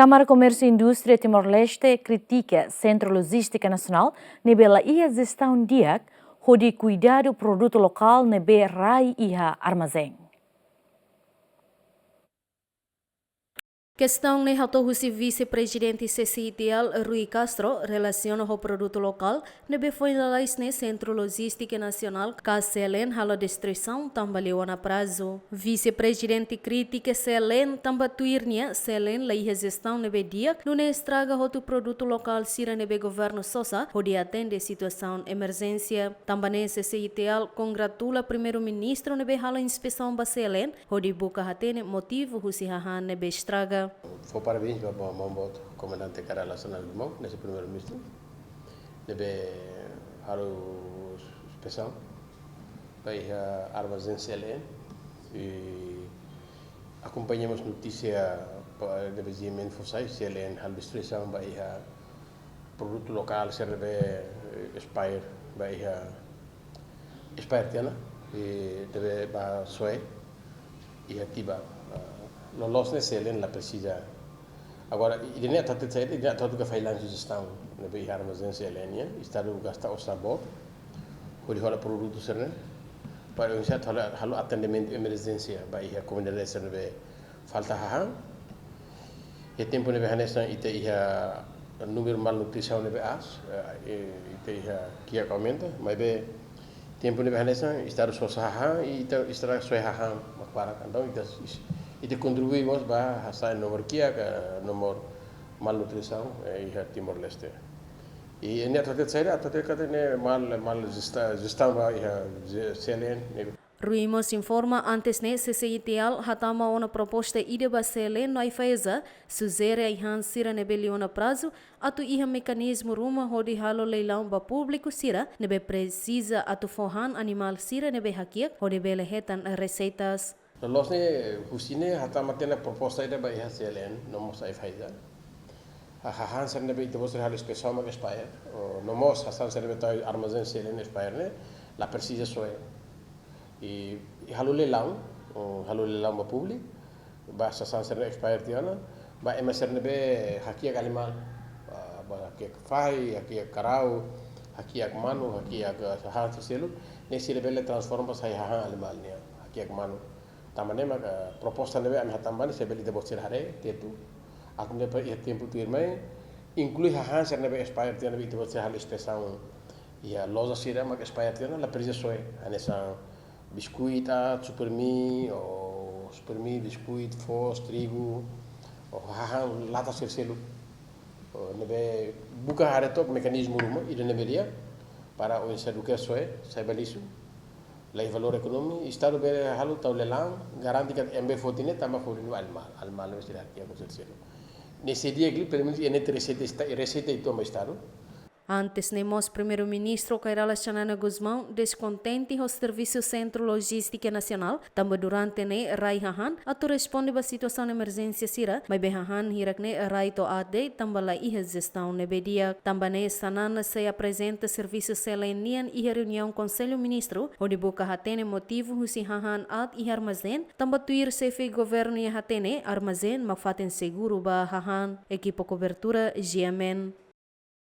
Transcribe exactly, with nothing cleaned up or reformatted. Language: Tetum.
Kámara Komérsiu Indústria Timor-Leste kritika Sentru Lojístika Nasionál ne'ebé la iha jestaun di'ak hodi kuidadu produtu lokál ne'ebé rai iha armazén. Kestaun ne'e hato'o husi Vise-Prezidente C C I T L, Rui Castro, relasiona ho produtu lokál ne'ebé foin lalais ne'e Sentru Lojístika Nasionál ka C L N halo destruisaun tanba liu ona prazu. Vise-Prezidente kritika C L N tanba tuir nia C L N la iha jestaun ne'ebé di'ak, nune'e estraga hotu produtu lokál sira ne'ebé governu sosa hodi atende situasaun emerjénsia. Tanba ne'e C C I T L kongratula Primeiru-Ministru ne'ebé halo inspesaun ba C L N hodi buka hatene motivu husi hahán ne'ebé estraga. Fó parabéns ba, ba maun boot Komandante Karala Xanana Gusmão, nu'udar Primeiru-Ministru, ne'ebé halo inspesaun ba iha armazén C L N. I akompaña mós notísia ba, ne'ebé G M N fó sai, C L N halo destruisaun ba iha produtu lokál sira ne'ebé, eh, expire ba iha, expire tiha ona, i ne'ebé ba soe iha Tiba. Ah, loloos ne'e C L N la presiza. Agora, i, ida-ne'e atu hatete saida, ida-ne'e atu hatudu katak fallansu jestaun ne'ebé iha armazén C L N nian, Estadu gasta osan boot hodi hola produtu sira-ne'e, para oinsá atu halo, halo atendimentu emerjénsia ba iha komunidade sira ne'ebé falta hahán. Iha tempu ne'ebé hanesan ita iha númeru malnutrisaun ne'ebé aas, eh, ita iha kiak aumenta, maibé tempu ne'ebé hanesan Estadu sosa hahán, i ita estraga soe hahán mak barak. Entaun ita, ita kontribui mós ba hasa'e nomor kiak, eh, nomor malnutrisaun, eh, iha Timor-Leste. I ida-ne'e atu hatete saida, atu hatete katak ne'e mal, mal jesta-, jestaun ba iha C L N ne'e. Rui mós informa, antes ne'e C C I T L hatama ona proposta ida ba C L N no AIFAESA, sujere ai-han sira ne'ebé liu ona prazu, atu iha mekanizmu ruma hodi halo leilaun ba públiku sira ne'ebé presiza atu fó han animál sira ne'ebé hakiak hodi bele hetan reseitas. Loloos ne'e, husi ne'e hatama tiha ona proposta ida ba iha C L N no mós AIFAESA. Ha-, hahán sira ne'ebé ita-boot sira halo inspesaun mak expire, o, no mós hahán sira ne'ebé tau armazén C L N expire ne'e, la presiza soe. I, i halo leilaun, o, halo leilaun ba públiku, ba sasán sira ne'ebé expire tiha ona, ba ema sira ne'ebé hakiak animál, ba, ba hakiak fahi, hakiak karau, hakiak manu, hakiak, eh, hahán sira seluk, ne'e sira bele transforma sai hahán animál nian, hakiak manu. Tanba ne'e maka, eh, proposta ne'ebé ami hatama ne'e, se bele ita-boot sira haree, tetu. Atu nune'e para iha tempu tuirmai, inklui hahán sira ne'ebé expire tiha ona ne'ebé ita-boot sira halo inspesaun iha loja sira mak expire tiha ona, la presiza soe, hanesan biskuit, ah, Supermi, o Supermi, biskuit, foos, trigu, o hahán lata sira seluk. O ne'ebé buka haree took mekanizmu ruma, ida ne'ebé di'ak, para oinsá duké soe, sai ba lixu, la iha valór ekonómiku, Estadu bele halo tau leilaun, garante katak ema ne'ebé foti ne'e tanba foti animál, animál ne'ebé sira hakiak ho sira seluk. Ne'e se di'ak liu, pelumenus iha ne'e reseita esta-, reseita ita toma Estadu. Antes ne'e mós Primeiru-Ministru Kay Rala Xanana Gusmão deskontente ho servisu Sentru Lojístika Nasionál, tanba durante ne'e rai hahán atu responde ba situasaun emerjénsia sira, maibé hahán hirak ne'e rai to'o aat de'it tanba la iha jestaun ne'ebé di'ak. Tanba ne'e Xanana sei aprezenta servisu C L N nian iha reuniaun Konsellu Ministru, hodi buka hatene motivu husi hahán aat iha armazén, tanba tuir xefe governu nia hatene armazén mak fatin seguru ba hahán. Ekipa kobertura G M N.